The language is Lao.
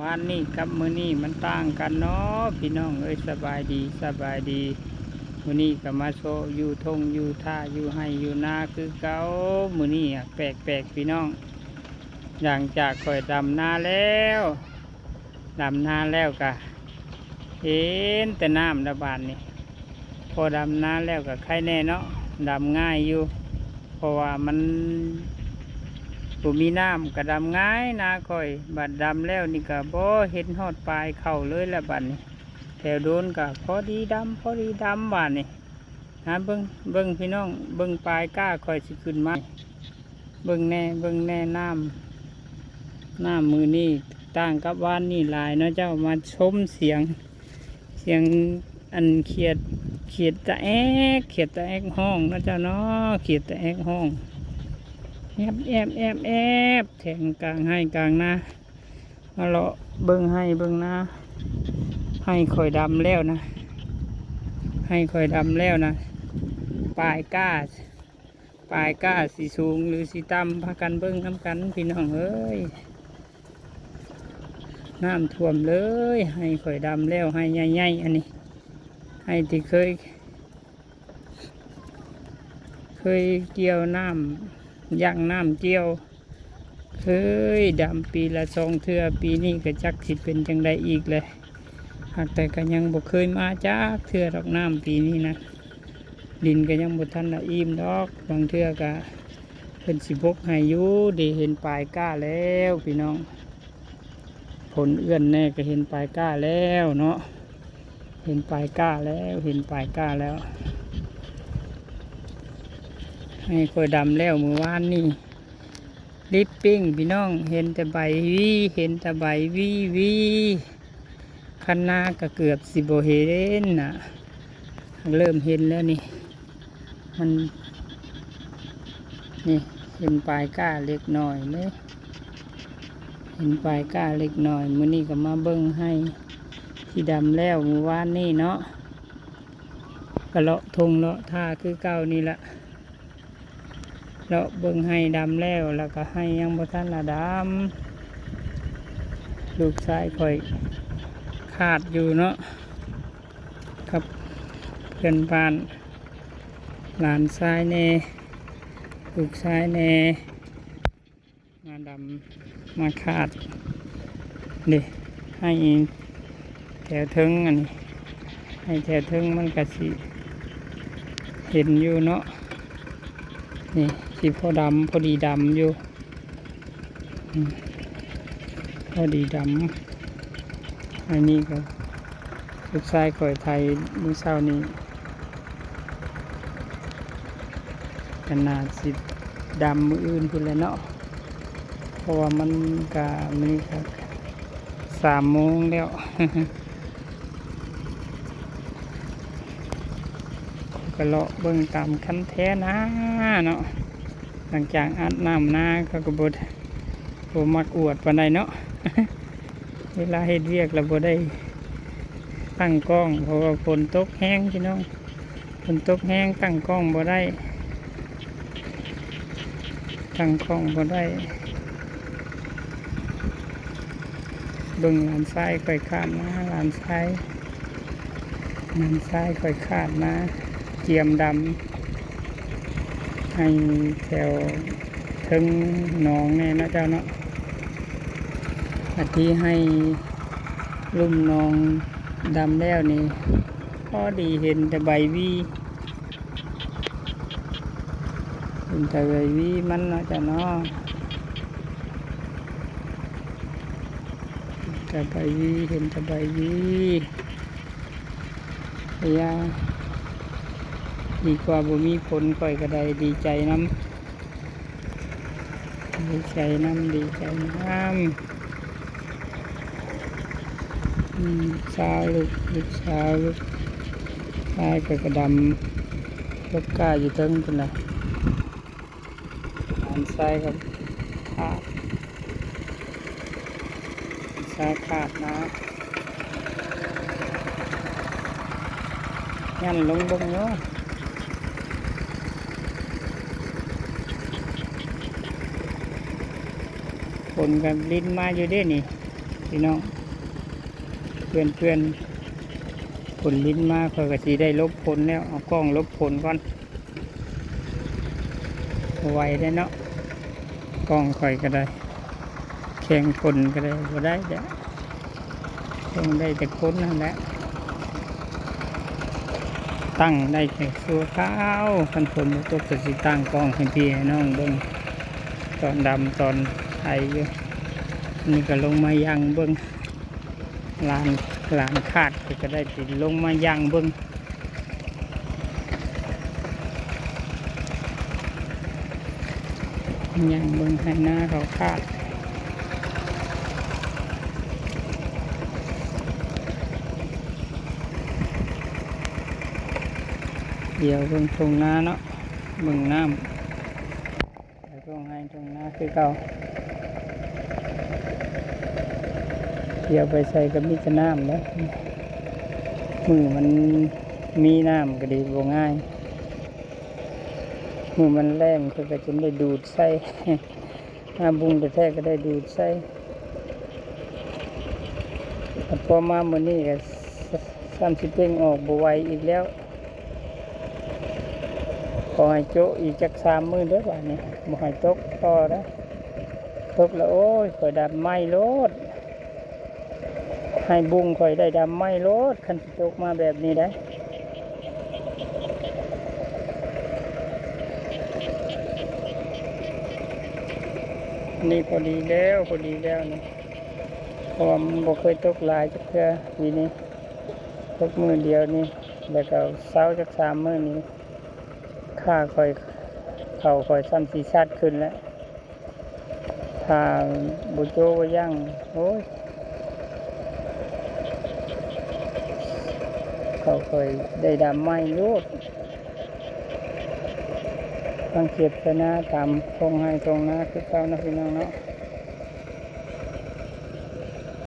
ວານນີ້ກັບມື້ນີ້ມັນຕ່າງກັນເນາະ ພີ່ນ້ອງເອີຍ. ສະບາຍດີ ສະບາຍດີ. ມື້ນີ້ກໍມາໂຊະຢູ່ທົ່ງຢູ່ທ່າ ຢູ່ໄຮ່ຢູ່ນາຄືເກົ່າ. ມື້ນີ້ແປກໆ ພີ່ນ້ອງ, ຫຼັງຈາກຂ້ອຍດຳນາແລ້ວ ດຳນາແລ້ວກະເຫັນແຕ່ນ້ຳລະບາດນີ້. ພໍດຳນາແລ້ວກະໄຄແດ່ເນາະ, ດຳງ່າຍຢູ່ ເພາະວ່າມັນບໍ່ມີນ້ຳ ກະດຳງ່າຍນາຂ້ອຍ. ບາດດຳແລ້ວນີ້ກະບໍ່ເຫັນຮອດປາຍເຂົ້າເລີຍລະບາດນີ້. ແຖວໂດນກະພໍດີດຳ ພໍດີດຳບາດນີ້. ຫາເບິ່ງ ເບິ່ງພີ່ນ້ອງ ເບິ່ງປາຍກ້າຂ້ອຍຊິຂຶ້ນມາ. ເບິ່ງແດ່ ເບິ່ງແດ່ ນ້ຳ ນ້ຳມື້ນີ້ຕ່າງກັບວານນີ້ຫຼາຍເນາະເຈົ້າ. ມາຊົມສຽງ ສຽງອັນຂຽດ ຂຽດຕະແອກ ຂຽດຕະແອກຮ້ອງເນາະເຈົ້າເນາະ. ຂຽດຕະແອກຮ້ອງ ແອບ ແອບ ແອບ ແອບ ແຖງກາງໄຮ່ກາງນາ. ມາເລາະເບິ່ງໄຮ່ເບິ່ງນາ. ໄຮ່ຂ້ອຍດຳແລ້ວນະ ໄຮ່ຂ້ອຍດຳແລ້ວນະ. ປາຍກ້າ ປາຍກ້າຊິສູງຫຼືຊິຕ່ຳ ພາກັນເບິ່ງນຳກັນພີ່ນ້ອງເອີຍ. ນ້ຳຖ້ວມເລີຍ ໄຮ່ຂ້ອຍດຳແລ້ວ ໄຮ່ໃຫຍ່ໆ ອັນນີ້ ໄຮ່ທີ່ເຄີຍ ເຄີຍກ່ຽວນ້ຳ ຢ່າງນ້ຳກ່ຽວ ເຄີຍດຳປີລະສອງເທື່ອ. ປີນີ້ກະຈັກຊິເປັນຈັ່ງໃດອີກແຫຼະ. ຫາກແຕ່ກະຍັງບໍ່ເຄີຍມາຈັກເທື່ອດອກ ນ້ຳປີນີ້ນະ. ດິນກະຍັງບໍ່ທັນລະອີ່ມດອກ. ບາງເທື່ອກະເພິ່ນຊິບົກໃຫ້ຢູ່. ເດ ເຫັນປາຍກ້າແລ້ວພີ່ນ້ອງ. ຝົນເອື້ອນແດ່ກະເຫັນປາຍກ້າແລ້ວເນາະ. ເຫັນປາຍກ້າແລ້ວ ເຫັນປາຍກ້າແລ້ວ. ໄຮ່ຂ້ອຍດຳແລ້ວມື້ວານນີ້ ລິບປິ້ງພີ່ນ້ອງ. ເຫັນແຕ່ໃບຫວີ ເຫັນແຕ່ໃບຫວີ ຫວີ. ຄັນນາກະເກືອບຊິບໍ່ເຫັນນະ. ເລີ່ມເຫັນແລ້ວນີ້ ມັນ ນີ້ ເຫັນປາຍກ້າເລັກນ້ອຍເດ້ ເຫັນປາຍກ້າເລັກນ້ອຍ. ມື້ນີ້ກໍມາເບິ່ງໄຮ່ທີ່ດຳແລ້ວມື້ວານນີ້ເນາະ. ກໍເລາະທົ່ງເລາະທ່າຄືເກົ່ານີ້ລະ. ເລາະເບິ່ງໄຮ່ດຳແລ້ວ ແລ້ວກໍໄຮ່ຍັງບໍ່ທັນລະດຳ. ລູກຊາຍຂ້ອຍຄາດຢູ່ເນາະ ກັບເພື່ອນບ້ານ ຫຼານຊາຍແດ່ ລູກຊາຍແດ່ ມາດຳມາຄາດເດ້. ໄຮ່ແຖວເທິງອັນນີ້ ໄຮ່ແຖວເທິງມັນກະຊິເຫັນຢູ່ເນາະ. ນີ້ຊິພໍດຳ ພໍດີດຳຢູ່ ອືມ ພໍດີດຳ. ໄຮ່ນີ້ກໍລູກຊາຍຂ້ອຍໄຖມື້ເຊົ້ານີ້ ກໍໜ້າຊິດຳມື້ອື່ນພຸ້ນແຫຼະເນາະ ເພາະວ່າມັນກະ ມື້ນີ້ກະສາມໂມງແລ້ວ. ກະເລາະເບິ່ງຕາມຄັນແຖນາເນາະ. ຫຼັງຈາກອາບນ້ຳນາ ເຂົາກໍບໍ່ ບໍ່ມັກອວດປານໃດເນາະ. ເວລາເຮັດວຽກລະບໍ່ໄດ້ຕັ້ງກ້ອງ ເພາະວ່າຝົນຕົກແຮງພີ່ນ້ອງ. ຝົນຕົກແຮງ ຕັ້ງກ້ອງບໍ່ໄດ້ ຕັ້ງກ້ອງບໍ່ໄດ້. ເບິ່ງຫຼານຊາຍຂ້ອຍຄາດນາ ຫຼານຊາຍ ຫຼານຊາຍຂ້ອຍຄາດນາ ກຽມດຳ ໃຫ້ແຖວເທິງໜອງແດ່ເນາະເຈົ້າເນາະ. ອັນທີ່ໃຫ້ລຸ່ມໜອງດຳແລ້ວນີ້ ພໍດີເຫັນແຕ່ໃບຫວີ ເຫັນແຕ່ໃບຫວີມັນເນາະເຈົ້າເນາະ. ແຕ່ໃບຫວີ ເຫັນແຕ່ໃບຫວີ. ເອີ ດີກວ່າບໍ່ມີຝົນ ຂ້ອຍກໍໄດ້ດີໃຈນຳ ດີໃຈນຳ ດີໃຈນຳ. ອືມ ສາວລູກ ລູກສາວລູກຊາຍຂ້ອຍກໍດຳລົກກ້າຢູ່ເທິງພຸ້ນລະ. ຫຼານຊາຍກໍຄາດ ຫຼານຊາຍຄາດນາ ຍັນລົງເບິ່ງຢູ່. ຝົນກໍລິນມາຢູ່ເດ້ນີ້. ພີ່ນ້ອງ ເພື່ອນໆ ຝົນລິນມາ ຂ້ອຍກໍຊິໄດ້ຫຼົບຝົນແລ້ວ ເອົາກ້ອງຫຼົບຝົນກ່ອນ. ບໍ່ໄຫວແລ້ວເນາະ ກ້ອງຂ້ອຍກໍໄດ້ ແຂ່ງຝົນກໍໄດ້ ບໍ່ໄດ້ແລ້ວ ຄົງໄດ້ແຕ່ຄົນຫັ້ນແຫຼະ ຕັ້ງໄດ້ແຕ່ຊົ່ວຄາວ. ຄັນຝົນບໍ່ຕົກກໍຊິຕັ້ງກ້ອງໃຫ້ພີ່ໃຫ້ນ້ອງເບິ່ງ ຕອນດຳຕອນໄອຢູ່. ນີ້ກໍລົງມາຍ່າງເບິ່ງ ຫຼານ ຫຼານຄາດ ຂ້ອຍກໍໄດ້ຊິລົງມາຍ່າງເບິ່ງ ຍ່າງເບິ່ງໄຮ່ນາເຂົາຄາດ ດຽວເບິ່ງທົ່ງນາເນາະ ເບິ່ງນ້ຳ ໄປທົ່ງໄຮ່ທົ່ງນາຄືເກົ່າ ທ່ຽວໄປໃສກໍມີແຕ່ນ້ຳເດ້. ມື້ມັນມີນ້ຳກໍດີ ບໍ່ງ່າຍ ມື້ມັນແລ້ງເພິ່ນກໍຈົນໄດ້ດູດໃສ່ ຫາບຸງແທ້ໆກໍໄດ້ດູດໃສ່ ແຕ່ພໍມາມື້ນີ້ກໍ ຊ້ຳຊິເປັ່ງອອກບໍ່ໄຫວອີກແລ້ວ. ຂໍໃຫ້ໂຈະອີກຈັກສາມມື້ເດີ້ບາດນີ້ ບໍ່ໃຫ້ຕົກຕໍ່ເດີ້. ຕົກແລ້ວ ໂອ້ຍ ຂ້ອຍດຳໄໝ້ໂລດ ໄຮ່ບຸງຂ້ອຍໄດ້ດຳໄໝ້ໂລດ ຄັນຊິຕົກມາແບບນີ້ໄດ໋. ນີ້ພໍດີແລ້ວ ພໍດີແລ້ວນີ້ ເພາະວ່າມັນບໍ່ເຄີຍຕົກຫຼາຍຈັກເທື່ອປີນີ້ ຕົກມື້ດຽວນີ້ ແລ້ວກໍເຊົາຈັກສາມມື້ນີ້ ຂ້າຂ້ອຍ ເຂົ້າຂ້ອຍຊ້ຳຊິຊັດຂຶ້ນແລ້ວ ຖ້າບໍ່ໂຈະບໍ່ຢັ້ງ ໂອ້ຍ ເຂົ້າຂ້ອຍໄດ້ດຳໄໝ້ໂລດ. ຟັງສຽງໄຮ່ນາຕາມທົ່ງໄຮ່ທົ່ງນາຄືເກົ່າເນາະ ພີ່ນ້ອງເນາະ.